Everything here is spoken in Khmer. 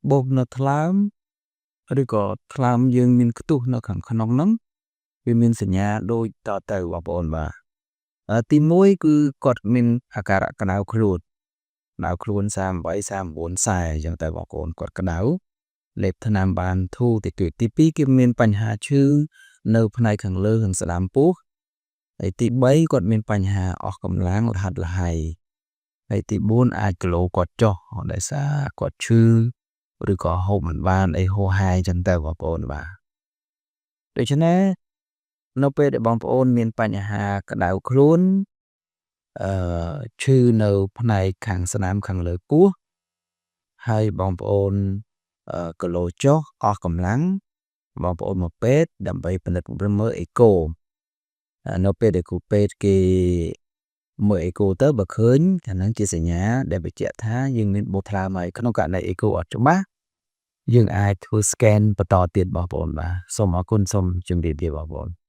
បូមនៅថ្លើមឬក៏ថ្លើមយើងមានខ្ទុះនៅខាងក្នុងហ្នឹងវាមានសញ្ញាដូចតទៅបងប្អូនបាទទី1គឺគាត់មានអាការៈក្តៅខ្លួនក្តៅខ្លួន38 39 40អញ្ចឹងទៅបងប្អូនគាត់ក្តៅលេបថ្នាំបានធូរតិចតួចទី2គេមានបញ្ហាឈឺនៅផ្នែកខាងលើខាងស្ដាំពោះហើយទី3គាត់មានបញ្ហាអស់កម្លាំងលហាត់លហៃហើយទី4អាចគីឡូគាត់ចុះដោយសារគាត់ឈឺឬក៏ហូបមិនបានអីហូរហែអញ្ចឹងទៅបងប្អូនបាទដូច្នេះនៅពេលដែលបងប្អូនមានបញ្ហាក្តៅខ្លួនអឺឈឺនៅផ្នែកខាងស្នាមខាងលើពោះហើយបងប្អូនគីឡូចុះអស់កម្លាំងបងប្អូនមកពេទ្យដើម្បីពិនិត្យមើលអេកូនៅពេលដែលគ្រូពេទ្យគេមើលអេកូទៅបើឃើញអាហ្នឹងជាសញ្ញាដែលបញ្ជាក់ថាយើងមានបូមថ្លើមហើយក្នុងករណីអេកូអត់ច្បាស់យើងអាចធ្វើ scan បន្តទៀតបងប្អូនបាទសូមអរគុណសូមជម្រាបលាបងប្អូន។